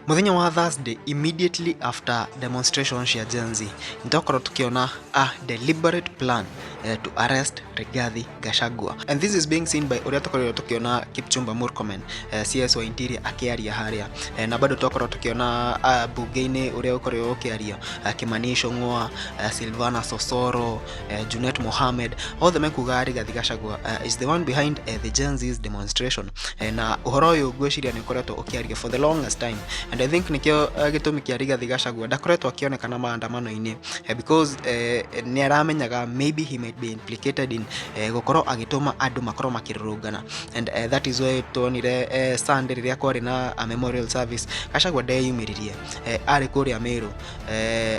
Mũthenya wa Thursday, immediately after demonstration cia Gen Z, nĩtwakorwo tũkĩona a deliberate plan to arrest Rigathi Gachagua. And this is being seen by ũrĩa tũkorirwo tũkĩona Kipchumba Murkomen, CS wa Interior, akĩaria harĩa. Na bado twakorwo tũkĩona bunge-inĩ ũrĩa ũkorirwo ũkĩaria Kimani Ichung'wa, Silvana Sosoro, Junet Mohamed, othe mekuga Rigathi Gachagua is the one behind the Gen Z's demonstration. Na ũhoro ũyũ ngwĩciria nĩ ũkoretwo ũkĩario for the longest time, and I think nĩkĩo gĩtũmi kĩa Rigathi Gachagua ndakoretwo akĩonekana maandamano-inĩ, because nĩ aramenyaga maybe he might be implicated in gũkorwo agĩtũma andũ makorwo makĩrũrũngana. And that is why tuonire Sunday rĩrĩa kwarĩ na a memorial service, Gachagua ndeyumĩririe, arĩ kũrĩa Meru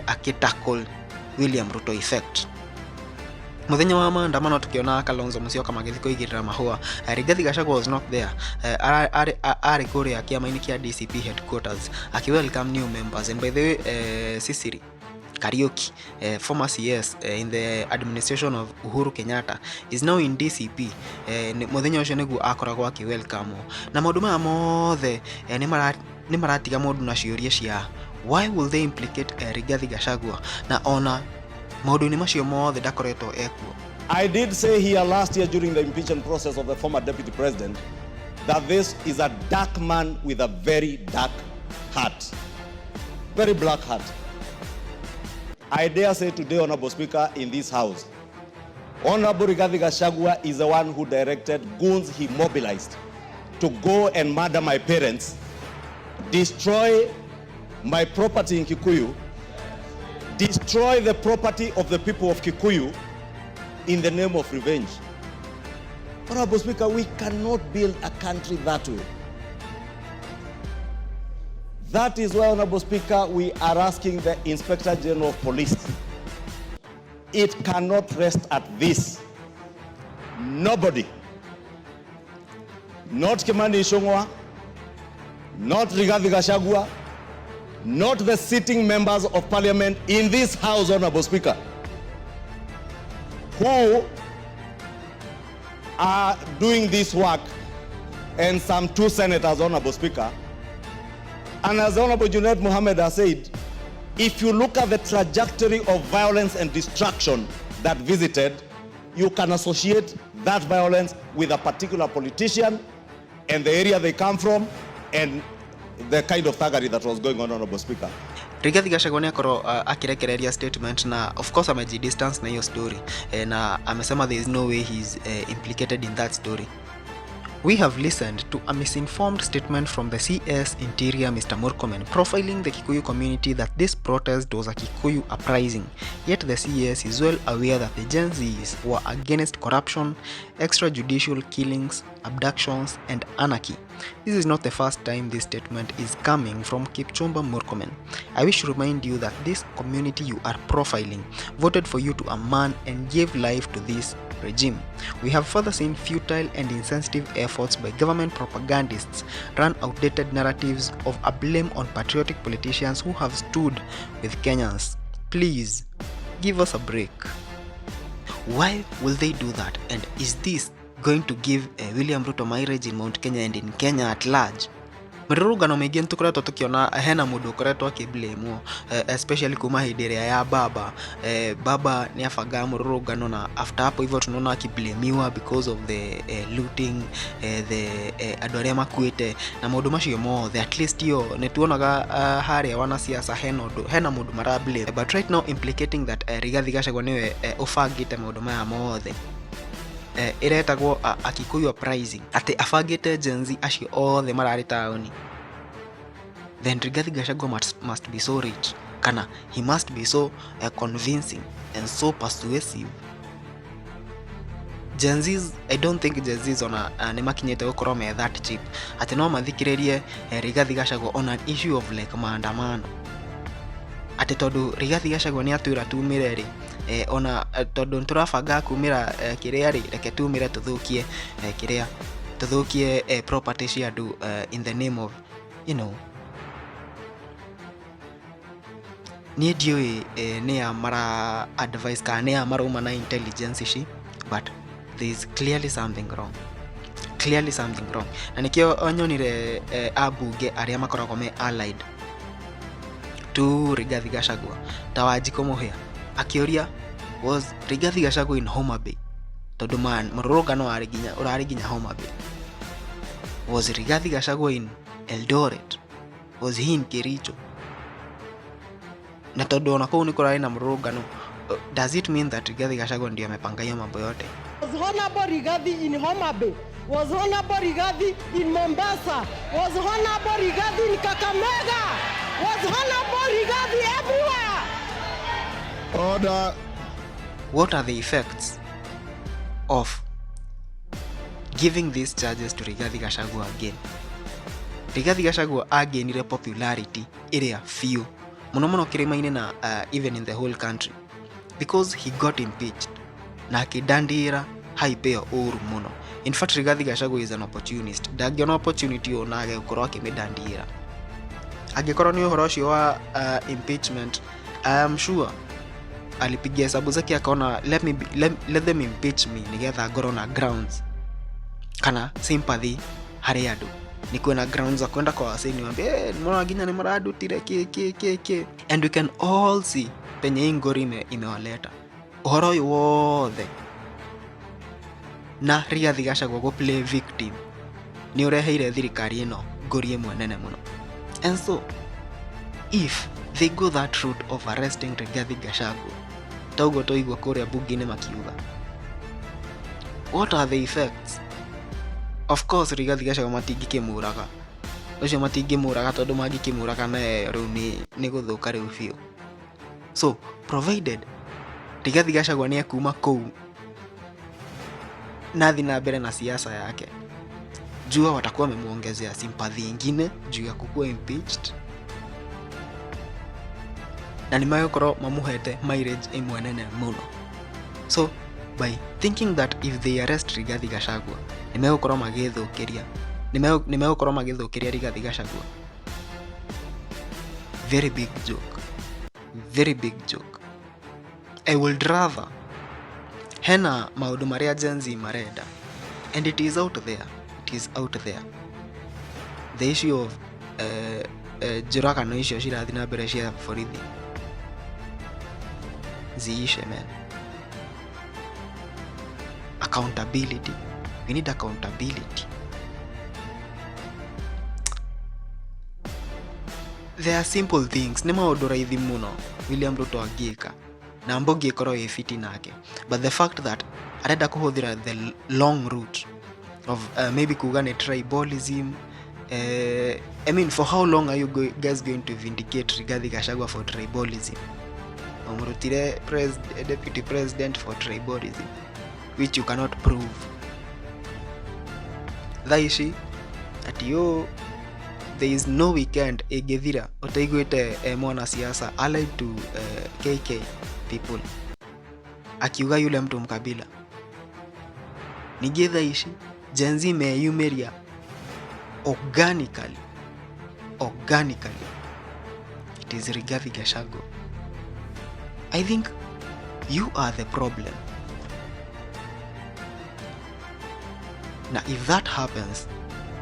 akĩ tackle William Ruto effect. Muthenya wa maandamano tukiona Kalonzo Musyoka magĩthiĩ kũigĩrĩra mahũa, Rigathi Gachagua was not there. Arĩ kũrĩa kĩama-inĩ kĩa DCP headquarters akĩ welcome new members. And by the way, Sisiri Kariuki, former CS in the administration of Uhuru Kenyatta, is now in DCP. Mũthenya ũcio nĩguo akoragwo akĩ welcome. Na maũndũ maya mothe nĩ maratiga mũndũ na ciũria cia why will they implicate Rigathi Gachagua, na ona maũndũ-inĩ macio mothe ndakoretwo ekuo. I did say here last year during the impeachment process of the former deputy president that this is a dark man with a very dark heart. Very black heart. I dare say today, Honorable Speaker, in this house, Honorable Rigathi Gachagua is the one who directed goons he mobilized to go and murder my parents, destroy my property in Kikuyu, destroy the property of the people of Kikuyu in the name of revenge. Honorable Speaker, we cannot build a country that way. That is why, Honorable Speaker, we are asking the Inspector General of Police. It cannot rest at this. Nobody, not Kimani Ichung'wa, not Rigathi Gachagua, not the sitting members of parliament in this house, Honorable Speaker, who are doing this work, and some two senators, Honorable Speaker. And as Honorable Junet Mohammed has said, if you look at the trajectory of violence and destruction that visited, you can associate that violence with a particular politician and the area they come from and the kind of thuggery that was going on, Honorable Speaker. Rigathi Gachagua nĩ akorwo akirekereria statement, na of course amejidistance na hiyo story, na amesema there is no way he's implicated in that story. We have listened to a misinformed statement from the CS Interior, Mr. Murkomen, profiling the Kikuyu community that this protest was a Kikuyu uprising. Yet the CS is well aware that the Gen Zs were against corruption, extrajudicial killings, abductions, and anarchy. This is not the first time this statement is coming from Kipchumba Murkomen. I wish to remind you that this community you are profiling voted for you to a man and gave life to this regime. We have further seen futile and insensitive efforts by government propagandists run outdated narratives of a blame on patriotic politicians who have stood with Kenyans. Please give us a break. Why will they do that? And is this going to give William Ruto mileage in Mount Kenya and in Kenya at large? Mĩrũrũngano mĩingĩ nĩtũkoretwo tũkĩona hena mũndũ ũkoretwo akĩblamwo, especially kuma hĩndĩ ĩrĩa ya baba. Baba nĩ abangaga mũrũrũngano, na after hapo hivyo tunaona akiblamiwa because of the looting, the andũ arĩa makuĩte na maũndũ macio mothe. At least hiyo nĩ tuonaga harĩa wanasiasa hena ũndũ, hena mũndũ mara blame, but right now implicating that Rigathi Gachagua nĩwe ũbangĩte maũndũ maya mothe, ĩretagwo a Kikuyu uprising, atĩ abangĩte Gen Z acio othe mararĩ taũni, then Rigathi Gachagua must be so rich, kana he must be so convincing and so persuasive. Gen Zs, I don't think Gen Zs ona nĩ makinyĩte gũkorwo me that cheap atĩ no mathikĩrĩrie Rigathi Gachagua on an issue of like maandamano, atĩ tondũ Rigathi Gachagua nĩ atwĩra tumĩre rĩ, ona tondũ nĩtũrabanga kumĩra kĩrĩa rĩ, reke tumĩre tũthũkie kĩrĩa tũthũkie property cia andũ in the name of. Niĩ ndiũĩ nĩ a mara advice kana nĩ a marauma na intelligence ici, but there is clearly something wrong, clearly something wrong. Na nĩkĩo nyonire ambunge arĩa makoragwo me allied To Rigathi Gachagua, ta Wanjikũ Mũhĩa akĩũria, was Rigathi Gachagua in Homa Bay? Tondũ man mũrũrũngano warĩ nginya ũrarĩ nginya Homa Bay. Was Rigathi Gachagua in Eldoret? Was he in Kericho? Na tondũ ona kũu nĩ kũrarĩ na mũrũrũngano, does it mean that Rigathi Gachagua ndio amepanga hiyo mambo yote? Was Honorable Rigathi in Homa Bay? Was Honorable Rigathi in Mombasa? Was Honorable Rigathi in Kakamega? Was Honorable Rigathi everywhere? Order. What are the effects of giving these charges to Rigathi Gachagua again? Rigathi Gachagua againire popularity ĩrĩa biũ mũno mũno kĩrĩma-inĩ na even in the whole country because he got impeached na akĩndandĩra hype ĩyo ũru mũno. In fact, Rigathi Gachagua is an opportunist. Ndangĩona opportunity ũũ na age gũkorwo akĩmĩndandĩra. Angĩkorwo nĩ ũhoro ũcio wa impeachment, I am sure alipigia hesabu zake akaona, let them impeach me nigetha ngorwo na grounds kana sympathy harĩ andũ, nikuwe na grounds za kwenda kwa wasee niwaambie, hey, nimeona nginya nĩ marandutire kĩ kĩ kĩ kĩ. And we can all see penye hii ngori imewaleta. Ũhoro ũyũ wothe na Rigathi Gachagua go play victim nĩ ũreheire thirikari ĩno ngori ĩmwe nene mũno. And so if they go that route of arresting Rigathi Gachagua, ta ũguo twaigua kũrĩa bunge-inĩ makiuga, what are the effects? Of course Rigathi Gachagua matingĩkĩmũraga, ũcio matingĩmũraga, tondũ mangĩkĩmũraga naye rĩu nĩ gũthũka rĩu biũ. So provided Rigathi Gachagua nĩ ekuma kũu nathi na mbere na siasa yake, jua watakuwa wamemuongezea sympathy ingine juu ya kukuwa impeached na nĩmagũkorwo mamuhete mileage ĩmwe nene mũno. So by thinking that if they arrest Rigathi Gachagua nĩmegũkorwo magĩthũkĩria, nĩmegũkorwo magĩthũkĩria Rigathi Gachagua, very big joke, very big joke. I would rather, hena maũndũ marĩa Gen Z marenda and it is out there, it is out there, the issue of njũragano icio cirathiĩ na mbere cia borithi ziishe, man. Accountability, we need accountability. There are simple things, nĩ maũndũ raithi mũno William Ruto angĩka na Mbogi ĩkorwo ĩ fiti nake, but the fact that arenda kũhũthĩra the long route of maybe kuga nĩ tribalism, I mean, for how long are you guys going to vindicate Rigathi Gachagua for tribalism? Wamũrutire deputy president for tribalism, which you cannot prove. Thaa ici ati yo there is no weekend ĩngĩthira ũtaiguĩte mwanasiasa allied to KK people akiuga yule mtu mkabila. Ningĩ thaa ici Gen Z meyumĩria organically, organically, it is Rigathi Gachagua. I think you are the problem. Na if that happens,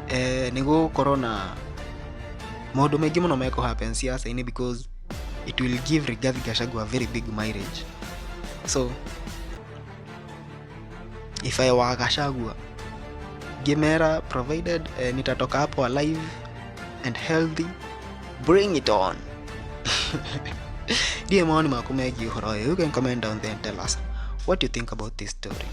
nĩ gũgũkorwo na maũndũ maingĩ mũno mekũ happen siasa-inĩ because it will give Rigathi Gachagua a very big mileage. So if I were Gachagua, ngĩmera, provided nitatoka hapo alive and healthy, bring it on. Ndiĩ maoni maku megiĩ ũhoro ũyũ. You can comment down there and tell us what you think about this story.